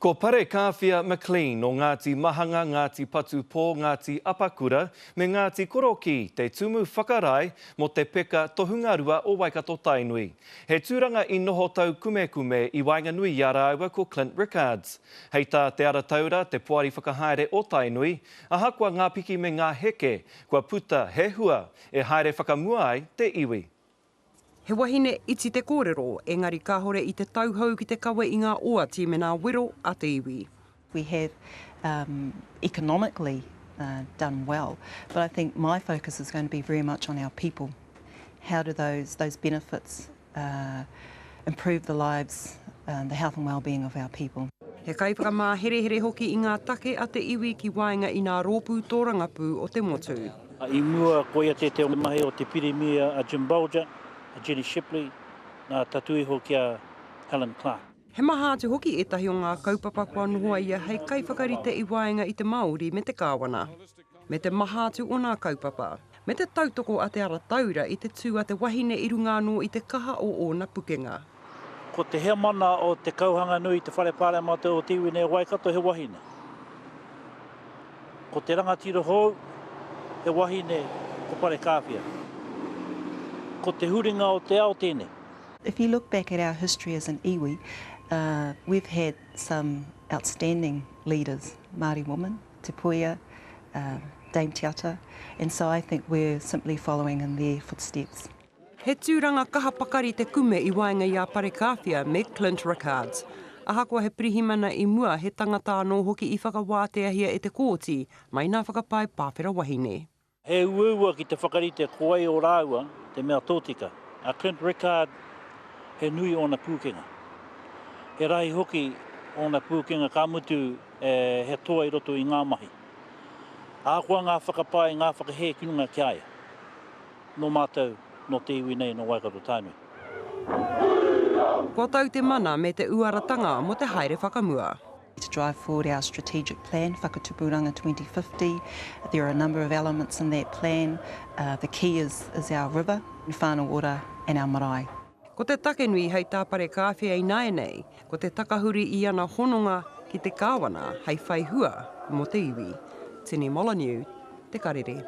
Ko Parekāwhia McLean o Ngāti Mahanga, Ngāti Patupō, Ngāti Apakura me Ngāti Korokī te tumu whakarae mō te peka tohungarua o Waikato-Tainui. He tūranga i noho taukumekume i waenganui i a rāua ko Clint Rickards. Hei tā Te Arataura, te poari whakahaere o Tainui, ahakoa ngā piki me ngā heke, kua puta he hua e haere whakamua ai te iwi. He wahine iti te kōrero, engari kāhore i te tauhou ki te kawe i ngā oati me ngā wero a te iwi. We have economically done well, but I think my focus is going to be very much on our people. How do those those benefits improve the lives, the health and well-being of our people. He kaiwhakamāherehere hoki i ngā take a te iwi ki waenga i ngā rōpū tōrangapū o te motu. I mua koia tētehi o ngā mahi o te Pirimia a Jim Bolger, a Jenny Shipley, nā tatū iho ki a Helen Clark. He maha atu hoki ētahi o ngā kaupapa kua noho a ia hei kaiwhakarite i waenga i te Māori me te Kāwana. Me te maha atu o nā kaupapa. Me te tautoko a Te Arataura i te tū a te wahine i runga anō i te kaha o ōna pukenga. Ko te heamana o te Kauhanganui i te Whare Pāremata o te iwi nei o Waikato he wahine. Ko te rangatira hou he wahine ko Parekāwhia. Ko te huringa o te ao tēnei. If you look back at our history as an iwi, we've had some outstanding leaders, Māori women, Te Puia, Dame Te Ata, and so I think we're simply following in their footsteps. He tūranga kaha pakari te kume i waenga i a Parekāwhia me Clint Rickards. Ahakoa he pirihimana i mua, he tangata anō hoki i whakawāteahia e te kōti mai nā whakapae pāwhera wahine. He uaua ki te whakarite ko wai o rāua te mea tōtika. A Clint Rickard, he nui ōna pūkenga. He rahi hoki ōna pūkenga ka mutu he toa i roto i ngā mahi. Ahakoa ngā whakapae, ngā whakahē ki runga ki a ia. Nō mātou, nō te iwi nei, nō Waikato Tainui. Kua tau te mana me te uaratanga mō te haere whakamua. To drive forward our strategic plan, Whakatupuranga 2050, there are a number of elements in that plan. The key is is our river, whānau ora and our marae. Ko te take nui hei tā Parekāwhia ināianei, ko te takahuri i ana hononga ki te kāwana hei whai hua mō te iwi. Tini Molyneux, Te Karere.